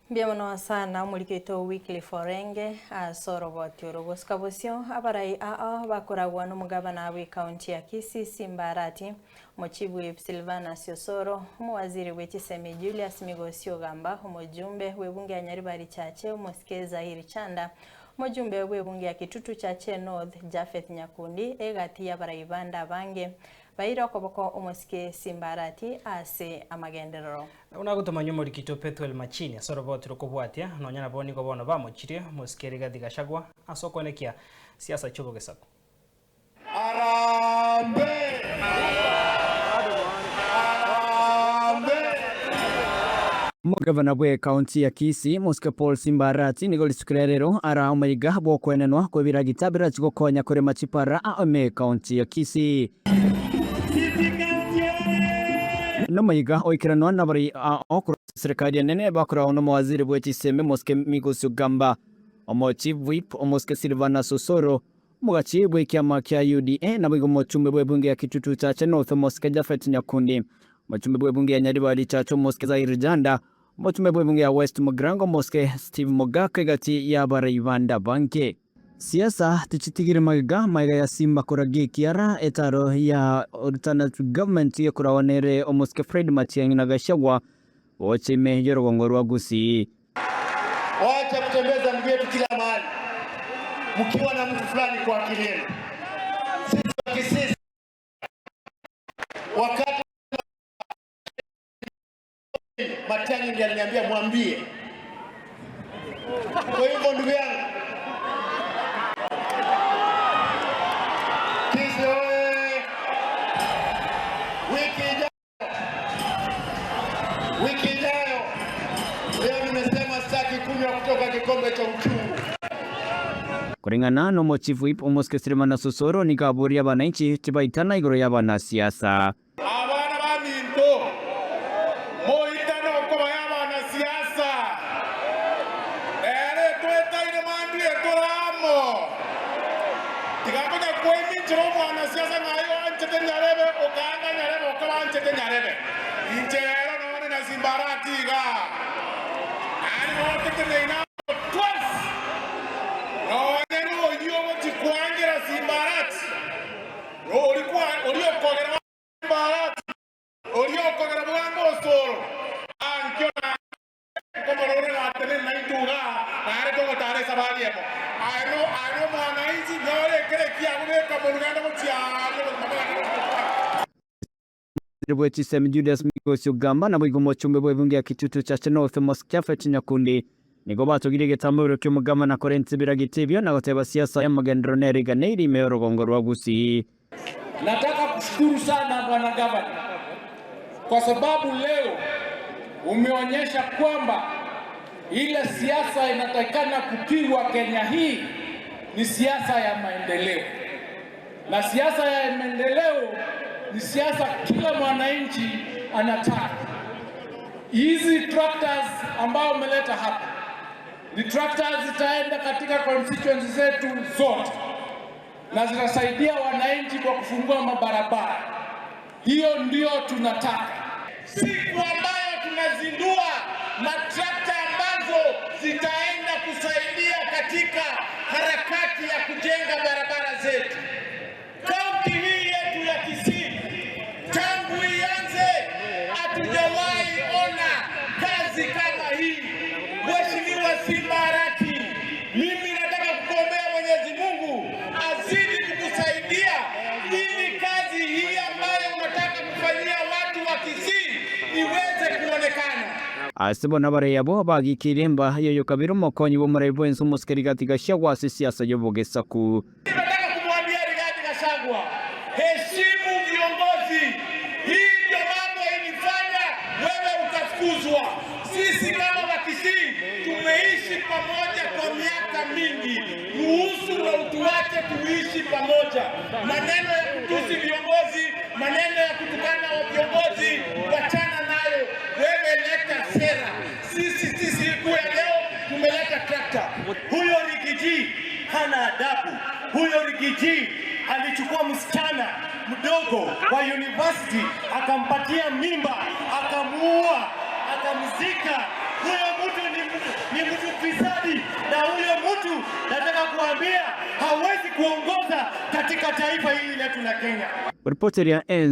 Mbuya mono sana omoriki oito Wycliffe Orenge ase oroboti oro. Gosuka bosio abarai ao bakoragwa nomogabana bw'ecounty ya Kisii Simba Arati, omochief whip Silvanus Osoro, omowaziri bwe chisemi Julius Migosi Ogamba, omojumbe bw'ebunge ya Nyaribari Chache Omosike Zaheer Chanda, omojumbe bw'ebunge ya Kitutu Chache North Japheth Nyakundi egati y'abarai bande abange baire okoboko omosike Simba Arati ase amagenderero. Buna agotomanya omorikito Pethuel Machini ase oroboti rokobwatia, nonya nabo nigo bono bamochirie omosike Rigathi Gachagua ase okoenekia siasa chi'obogesaku. Harambee! Harambee! Omogavana bw'ecounty ya Kisii, Mosike Paul Simba Arati nigo rituko ria rero araa omaiga bw'okoenenwa kw'ebiragita birachi gokonya korema chipara ime ecounty ya Kisii. Nomaiga oikeranwa nabari ao korwa ase eserekari enene bakoragwa nomowaziri bwe chisemi Omosike Migos Ogamba, omo Chief Whip Omosike Silvanus Osoro, omogachi bw'ekiama kia UDA naboigo omochumbe bw'ebunge ya Kitutu Chache North Omosike Japhet Nyakundi, omochumbe bw'ebunge ya Nyaribari Chache Omosike Zair Janda, omochumbe bw'ebunge ya West Mugirango Omosike Steve Mogaka egati y'abarai bande abange. Siasa tichitigire magega, magega ya Simba koragia ekiara, etaro ya Alternative Government gekoragwa nere omosike Fred Matiang'i na Gachagua gocha ime y'orogongo rwa Gusii. Wacha kutembeza ndugu yetu kila mahali mkiwa na mtu fulani kwa akili yenu. Sisi wa Kisii wakati Matiang'i ndiye aliniambia mwambie. Kwa hivyo ndugu yangu Kisii oye! Wiki ijayo, wiki ijayo, leo nimesema sitaki kunywa kutoka kikombe cha uchungu. Koreng'ana n'omochifu Whip Omosike Silvanus Osoro nigo aboria abananchi tibaitana igoro y'abanasiasa. Abana baminto, moitane okobaya abanasiasa, ere etwetaine mambia etore amo. Tiga konya kweminchera omwanasiasa ng'a aye oanchete nyarebe, okaanga nyarebe okaba anchete nyarebe. Inche ero nonye na Simbarati iga, aria goteteneine amo twensi, nonye noyio ogochia koangera Simbarati. Oria okogera Baraki, oria okogera bwango osoro, ankio naye nkomorore gatenene naintwe igaa, nare togotara esabari emo. Aye nomwananchi, nyora ekero ekiago beka monwe genda gochia aaria obogima bwane gochia gokwana. Omosiri bwe chisemi Julius Migosi Ogamba naboigo omochumbe bw'ebunge ya Kitutu Chache North Mosque Japhet Nyakundi nigo batogirie egetambaero ki'omogabana korenta ebiragita ebio na goteba siasa y'amagenderero nere iganeiri ime y'orogongo rwa Gusii. Nataka kushukuru sana bwana gavana kwa sababu leo umeonyesha kwamba ile siasa inatakikana kupigwa Kenya hii ni siasa ya maendeleo, na siasa ya maendeleo ni siasa kila mwananchi anataka. Hizi tractors ambao umeleta hapa ni tractors zitaenda katika constituency zetu zote na zitasaidia wananchi kwa kufungua mabarabara. Hiyo ndio tunataka. Siku ambayo tunazindua matrakta ambazo zitaenda kusaidia katika harakati ya kujenga barabara zetu. Kaunti hii yetu ya Kisii tangu ianze hatujawahi ona kazi kama hii. Mheshimiwa Simba Arati, mimi nataka kukuombea Mwenyezi Mungu azidi kukusaidia ili kazi hii ambayo unataka kufanyia watu wa Kisii iweze kuonekana. Ase bono abarai abwo bagikeire emba y'oyokabere omokonyi bw'omorai bw'ense omosike Rigathi Gachagua ase esiasa y'obogesaku. Nataka kumwambia Rigathi Gachagua, heshimu viongozi. Hii ndio mambo ilifanya wewe ukafukuzwa. Sisi kama Wakisii tumeishi pamoja kwa miaka mingi, ruhusu na utuache tuishi pamoja. Maneno ya kutusi viongozi, maneno ya kutukana wa viongozi, wachana nayo. Wewe leta sera. Sisi siku ya leo tumeleta trakta. Huyo Rigiji hana adabu. Huyo Rigiji alichukua msichana mdogo wa university akampatia mimba, akamuua, akamzika. Huyo mtu ni ufisadi, na huyo mtu nataka kuambia hawezi kuongoza katika taifa hili letu la Kenya. Ripoti ya Enzi.